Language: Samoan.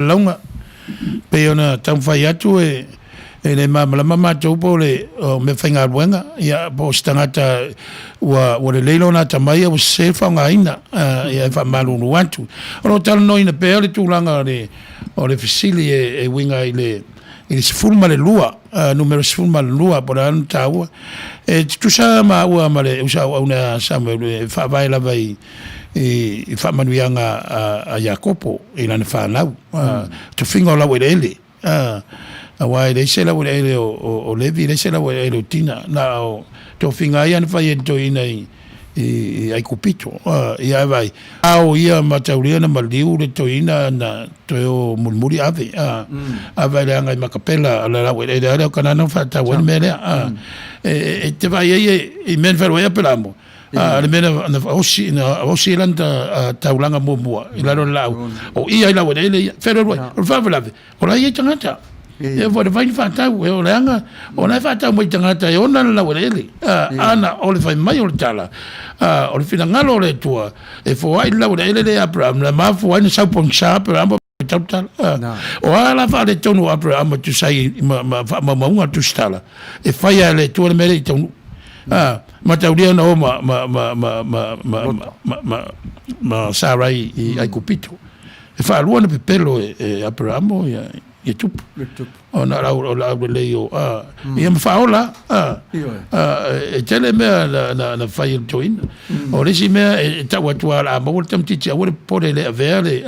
Lauga. Pei ona taumafai atu e le malamalama matou po o le meafaigaluega, ia po o se tagata ua lelei lona atamai ae ua sese le faaaogaina. Ia e faamalulu atu. O lo o talanoaina pea le tulaga o le fesili e uiga i le 12, numera 12 po o le a lona taua. E tutusa maua ma le uso a auauna ia Samuel e faavae lava i faamanuiaga a Iakopo i lana fanau, tofiga o laueleele, aua e leai se laueleele o Levi, leai se laueleele o Tina, na o tofiga lava ia na fai e le toeaina i Aikupito. Ia ae vaai, ao ia mataulia na maliu le toeaina na toe o mulimuli ave, ave leaga i Makapela, o le laueleele lava lea o Kanana na faatau ai le mea lea. E te vaai ai i mea na feiloai ai Aperaamo, A le mea na osi ai lana taulaga muamua i lalo o le laau, o i lava i laueleele ia, feiloai, o le faalavelave, o la e i ai tagata. E foi le vai na faatau, e leaga o la e faatau mai i tagata e ona le laueleele. A na o le fai mai o le tala, o le finagalo o le Atua, e foai le laueleele lea ia Aperamo, na mafua ai ona sau pogisa Aperamo tau tala. O a la faaletonu o Aperamo e tusa ai ma faamaumauga a le tusitala, e fai lava e le Atua le mea lea i taunuu. Mataulia na o ma Sarai i Aikupito. E faalua ona pepelo e Aperamo ia tupu. Ona o le aulelei o, ia ma faaola. E tele mea na fai e le toeaina. O le isi mea e tau atu lava o le a maua le tamaitiiti, aua le popole e le avea le...